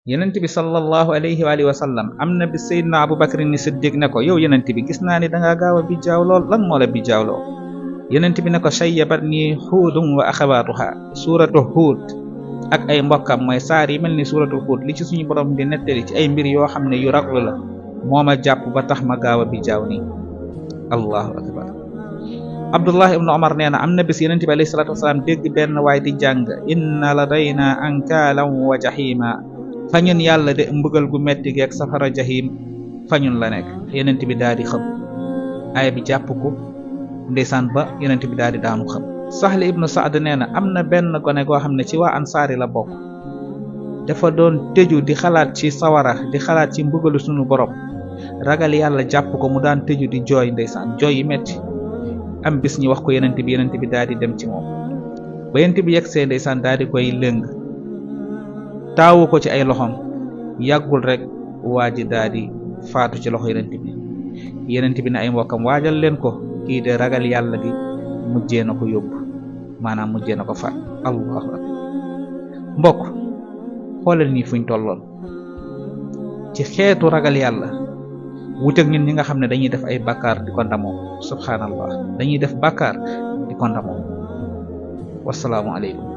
yonent bi sallallahu alayhi wa alihi wa sallam am na bi Seydina Abu Bakr ni Siddiq ne ko yow yonent bi gis naa ni dangaa gaaw a bijjaaw lool lan moo la bijjaawloo yonent bi ne ko shayyabatni Huudum wa axawaatuha suuratu Huud ak ay mbokkam mooy saar yi mel ni suuratu Huud li ci suñu borom di nettali ci ay mbir yoo xam ne yu raglu la moo ma jàpp ba tax ma gaaw a bijjaaw nii allahu akbar Abdullah ibnu Omar nee na am na bis yonent bi alayhi salaatu wasalaam dégg benn waay di jàng inna ladayna ankaalan wa jahima fa ñun yàlla de mbugal gu metti geeg safara jahim fa ñun la nekk yonent bi daal di xam aaya bi jàpp ko ndeysaan ba yonent bi daal di daanu xam Sahl ibnu Saad nee na am na benn gone goo xam ne ci waa ansaari la bokk dafa doon tëju di xalaat ci sawara di xalaat ci mbugalu sunu borom ragal yàlla jàpp ko mu daan tëju di jooy ndeysaan jooy yi metti am bis ñi wax ko yonent bi daal di dem ci moom ba yonent bi yegsee ndeysaan daal di koy lëng taawu ko ci ay loxoom yàggul rek waa ji daal di faatu ci loxo yonent bi ne ay mbokkam waajal leen ko kii de ragal yàlla gi mujjee na ko yóbbu maanaam mujjee na ko faat allahu akbar mbokk xoolal nii fuñ tolloon ci xeetu ragal yàlla wuteeg ñun ñi nga xam ne dañuy def ay bàkkaar di ko ndamoo subhanallah dañuy def bàkkaar di ko ndamoo wasalaamu aleykum